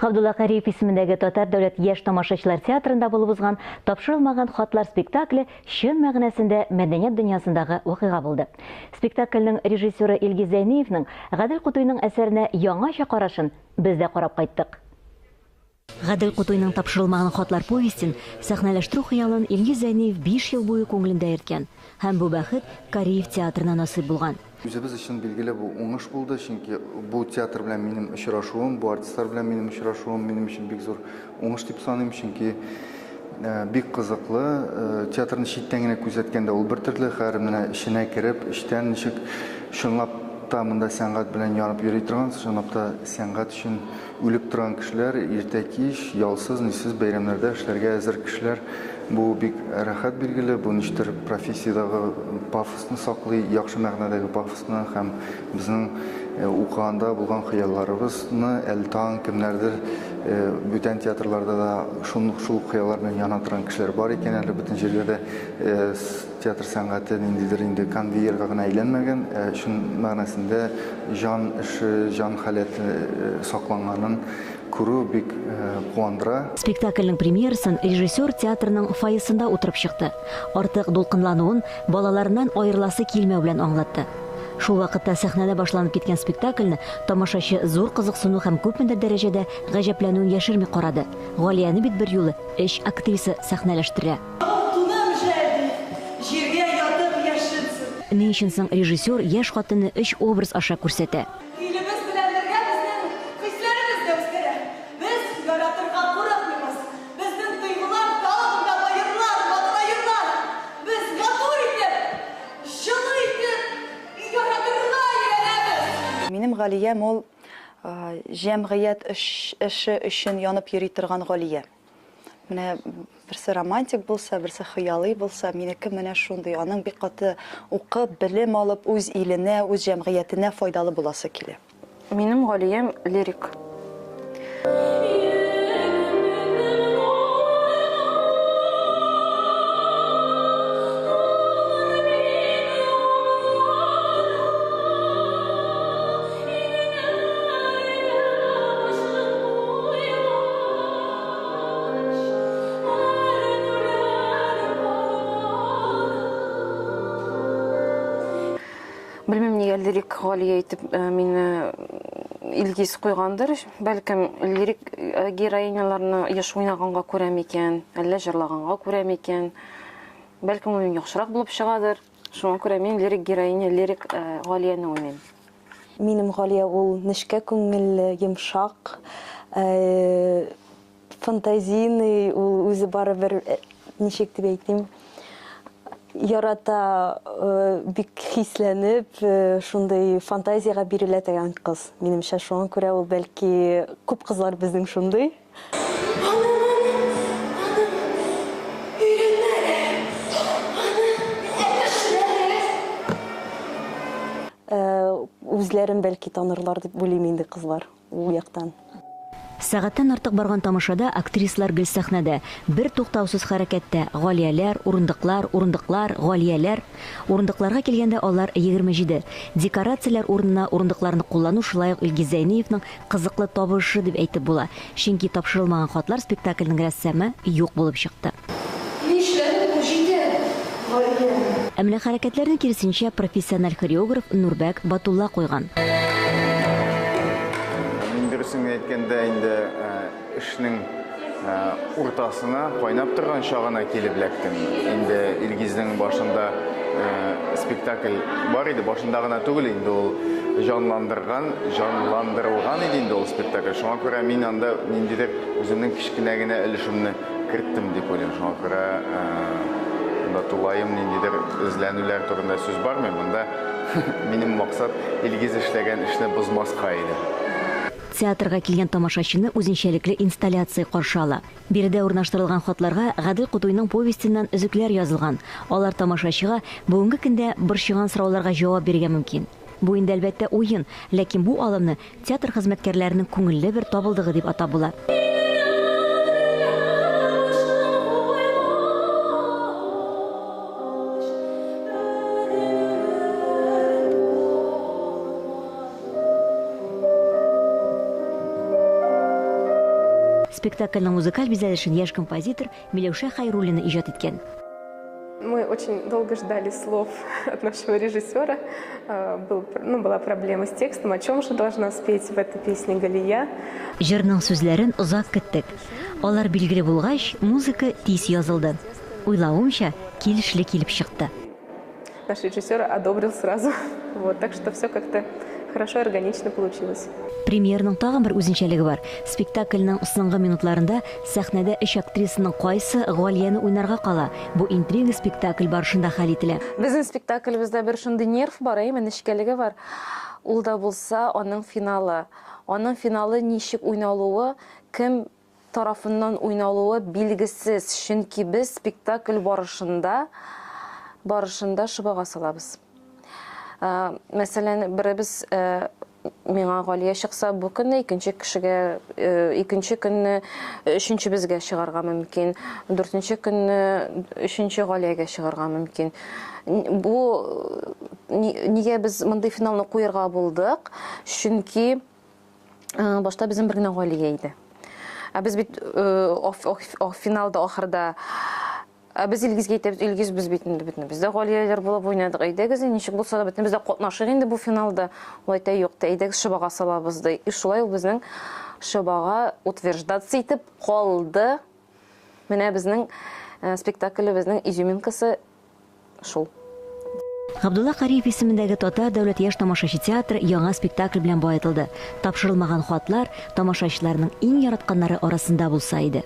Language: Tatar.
Габдулла Кариев исемендәге Татар дәүләт яшь тамашачылар театрында булып узган Тапшырылмаган хатлар спектакле чын мәгънәсендә мәдәният дөньясындагы вакыйга булды. Спектакльнең режиссеры Илгиз Зәйниевның Гадел Кутуйның әсәренә яңача карашын без дә карап кайттык. Гадел Кутуйның Тапшырылмаган хатлар повестен сәхнәләштерү хыялын Илгиз Зәйниев 5 ел буе күңелендә йөрткән һәм бу бәхет Кариев театрына насыйп булган. Үзебез өчен билгеле бу уңыш булды, чөнки бу театр белән минем очрашуым, бу артистлар белән минем очрашуым минем өчен бик зур уңыш дип саныйм, чөнки бик кызыклы. Театрны читтән генә күзәткәндә ул бер төрле, хәер менә эченә кереп, эчтән ничек чынлап та монда сәнгать белән янып йөри торган, чынлап та сәнгать өчен үлеп торган кешеләр, иртә-кич, ялсыз, нисез бәйрәмнәрдә эшләргә әзер кешеләр. Бу бик рәхәт билгеле, бу ничектер профессиядәге пафосны саклый, яхшы мәгънәдәге пафосны һәм безнең укыганда булган хыялларыбызны әле тагын кемнәрдер бүтән театрларда да шул шул ук хыяллар белән яна торган кешеләр бар икән әле бөтен җирдә дә театр сәнгате ниндидер инде конвейерга гына әйләнмәгән, ә чын мәгънәсендә җан эше, җан халәте сакланганын күрү бик куандыра. Спектакльнең премьерасын режиссер театрның фойесында утырып чыкты. Артык дулкынлануын балаларыннан аерыласы килмәү белән аңлатты. Шул вакытта сәхнәдә башланып киткән спектакльне тамашачы зур кызыксыну һәм күпмедер дәрәҗәдә гаҗәпләнүен яшерми карады. Галияне бит берьюлы өч актриса сәхнәләштерә. Туным жәл, ди, җиргә ятып яшенсен. Ни өчен соң режиссер яшь хатынны өч образ аша күрсәтә? Илебез белән бергә безнең хисләребез дә үзгәрә. Без яратырга курыкмыйбыз. Безнең тойгылар тагын да баерлар, матураерлар. Без матур итеп, җылы итеп яратырга өйрәнәбез. Минем Галиям ул җәмгыять эше өчен янып йөри торган Галия. Менә берсе романтик булса, берсе хыялый булса, минеке менә шундый. Аның бик каты укып, белем алып, үз иленә, үз җәмгыятенә файдалы буласы килә. Минем Галиям лирик. Белмим, нигә лирик Галия итеп мине Илгиз куйгандыр. Бәлкем, лирик героиняларны еш уйнаганга күрә микән, әллә җырлаганга күрә микән. Бәлкем, ул яхшырак булып чыгадыр. Шуңа күрә мин лирик героиня, лирик Галияне уйныйм. Минем Галия ул нечкә күңелле, йомшак, фантазийный, ул үзе барыбер, ничек дип әйтим, ярата, бик хисләнеп, шундый фантазиягә бирелә торган кыз. Минемчә, шуңа күрә ул бәлки күп кызлар безнең шундый. Үзләрен бәлки танырлар дип уйлыйм инде кызлар ул яктан. Сәгатьтән артык барган тамашада актрисалар гел сәхнәдә, бер туктаусыз хәрәкәттә, Галияләр, урындыклар, урындыклар, Галияләр. Урындыкларга килгәндә, алар 27. Декорацияләр урынына урындыкларны куллану шулай ук Илгиз Зәйниевның Кызыклы табышы дип әйтеп була, чөнки Тапшырылмаган хатлар спектакленең рәссамы юк булып чыкты. Нишләдең бу җитә, Галия? Ә менә хәрәкәтләрне киресенчә профессиональ хореограф Нурбәк Батулла куйган. Мин дөресен генә әйткәндә инде эшнең уртасына, кайнап торган чагына килеп эләктем. Инде Илгизнең башында спектакль бар иде, башында гына түгел, инде ул җанландырган, җанландырылган иде инде ул спектакль. Шуңа күрә мин анда ниндидер үземнең кечкенә генә өлешемне керттем дип уйлыйм. Шуңа күрә монда тулаем ниндидер эзләнүләр турында сүз бармый. Монда минем максат Илгиз эшләгән эшне бозмаска иде. Театрга килгән тамашачыны үзенчәлекле инсталляция каршы ала. Биредә урнаштырылган хатларга Гадел Кутуйның повестеннан өзекләр язылган. Алар тамашачыга бүгенге көндә борчыган сорауларга җавап бирергә мөмкин. Бу инде, әлбәттә, уен, ләкин бу алымны театр хезмәткәрләренең күңелле бер табылдыгы дип атап була. Спектакльнең музыкаль бизәлешен яшь композитор Миләүшә Хәйруллина иҗат иткән. Мы очень долго ждали слов от нашего режиссера. Был, ну, была проблема с текстом, о чем же должна спеть в этой песне Галия. Җырның сүзләрен озак көттек. Алар билгеле булгач, музыка тиз язылды. Уйлавымча, килешле килеп чыкты. Наш режиссер одобрил сразу. Вот, так что все как-то хорошо и органично получилось. Премьераның тагын бер үзенчәлеге бар. Спектакльнең соңгы минутларында сәхнәдә өч актрисаның кайсы Галияне уйнарга кала? Бу интрига спектакль барышында хәл ителә. Безнең спектаклебездә бер шундый нерв бар, әйме, нечкәлеге бар. Ул да булса аның финалы. Аның финалы ничек уйналуы, кем тарафыннан уйналуы билгесез, чөнки без спектакль барышында барышында шобага салабыз. Мәсәлән, беребез миңа Галия чыкса, бу көнне икенче кешегә, икенче көнне өченчебезгә чыгарга мөмкин, дүртенче көнне өченче Галиягә чыгарга мөмкин. Бу нигә без мондый финалны куерга булдык? Чөнки Башта безнең бер генә Галия иде. Ә без бит финалда ахырда Ә без Илгизгә әйтәбез, Илгиз, без бит инде бөтен без дә Галияләр булып уйнадык. Әйдәгез, ничек булса да бөтенебез дә катнашыйк инде бу финалда. Ул әйтә, юк, әйдәгез шобага салабыз ди. И шулай ул безнең шобага утверждаться итеп калды. Менә безнең спектаклебезнең изюминкасы шул. Габдулла Кариев исемендәге Татар дәүләт яшь тамашачы театры яңа спектакль белән баетылды. Тапшырылмаган хатлар тамашачыларның иң яратканнары арасында булса иде.